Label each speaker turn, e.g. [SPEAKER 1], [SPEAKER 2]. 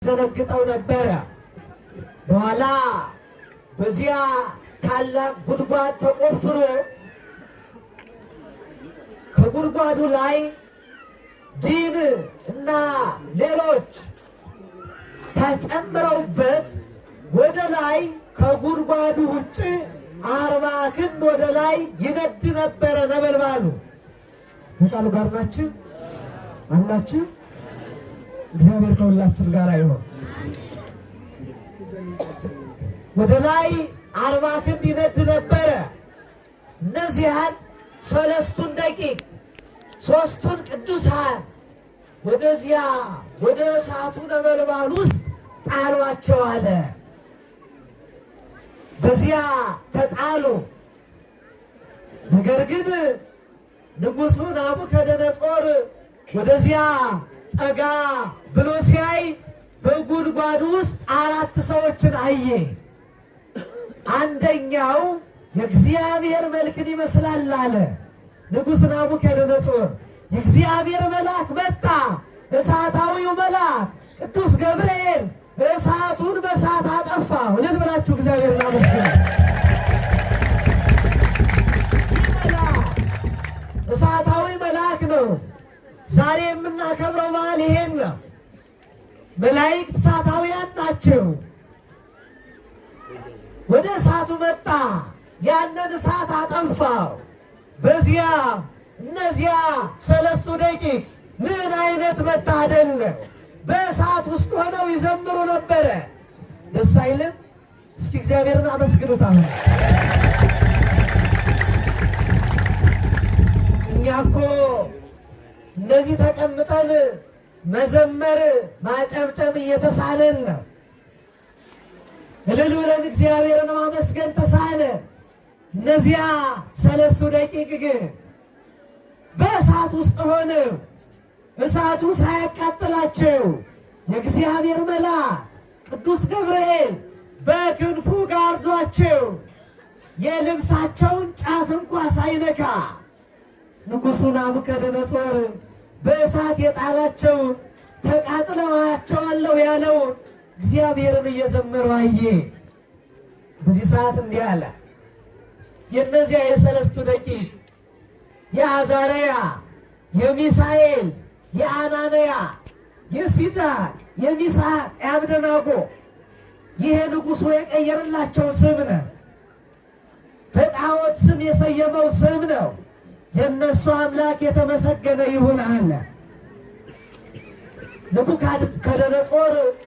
[SPEAKER 1] ደነግጠው ነበረ። በኋላ በዚያ ታላቅ ጉድጓድ ተቆፍሮ ከጉድጓዱ ላይ ዲን እና ሌሎች ተጨምረውበት ወደ ላይ ከጉድጓዱ ውጭ 40 ክንድ ወደ ላይ ይነድ ነበረ ነበልባሉ። ከቃሉ ጋር ናችሁ አላችሁ? እግዚአብሔር ከሁላችን ጋር ይሁን። ወደ ላይ 40 ክንድ ይነድ ነበረ። እነዚያን ሰለስቱን ደቂቅ ሦስቱን ቅዱሳን ወደዚያ ወደ እሳቱ ነበልባል ውስጥ ጣሏቸው አለ። በዚያ ተጣሉ። ነገር ግን ንጉሡ ናቡከደነጾር ወደዚያ ጠጋ ብሎ ሲያይ በጉድጓዱ ውስጥ 4 ሰዎችን አየ። አንደኛው የእግዚአብሔር መልክን ይመስላል አለ ንጉሡ ናቡከደነጾር። የእግዚአብሔር መልአክ መጣ፣ እሳታዊው መልአክ ቅዱስ ገብርኤል እሳቱን በእሳት አጠፋው። እልል ብላችሁ እግዚአብሔርን አመስግኑ። እሳታዊ መልአክ ነው። ዛሬ የምናከብረው በዓል ይሄን ነው። መላእክት እሳታውያን ናቸው። ወደ እሳቱ መጣ፣ ያንን እሳት አጠፋው። በዚያ እነዚያ ሰለስቱ ደቂቅ ምን አይነት መታደል ነው! በእሳት ውስጥ ሆነው ይዘምሩ ነበረ። ደስ አይልም? እስኪ እግዚአብሔርን አመስግኑት። አሁን እኛ እኮ እነዚህ ተቀምጠን መዘመር ማጨብጨብ እየተሳነን ነው። እልል ብለን እግዚአብሔርን ማመስገን ተሳነ። እነዚያ ሰለስቱ ደቂቅ ግን በእሳት ውስጥ ሆነው እሳቱ ሳያቃጥላቸው የእግዚአብሔር መልአክ ቅዱስ ገብርኤል በክንፉ ጋርዷቸው የልብሳቸውን ጫፍ እንኳ ሳይነካ ንጉሡ ናቡከደነጾር በእሳት የጣላቸው ተቃጥለው አያቸዋለሁ ያለው እግዚአብሔርን እየዘመሩ አየ። በዚህ ሰዓት እንዲህ አለ፣ የእነዚያ የሰለስቱ ደቂቅ የአዛርያ፣ የሚሳኤል፣ የአናንያ፣ የሲድራቅ፣ የሚሳቅ፣ የአብደናጎ ይሄ ንጉሡ የቀየረላቸው ስም ነው። በጣዖት ስም የሰየመው ስም ነው። የእነሱ አምላክ የተመሰገነ ይሁን አለ። ንቡከደነጾር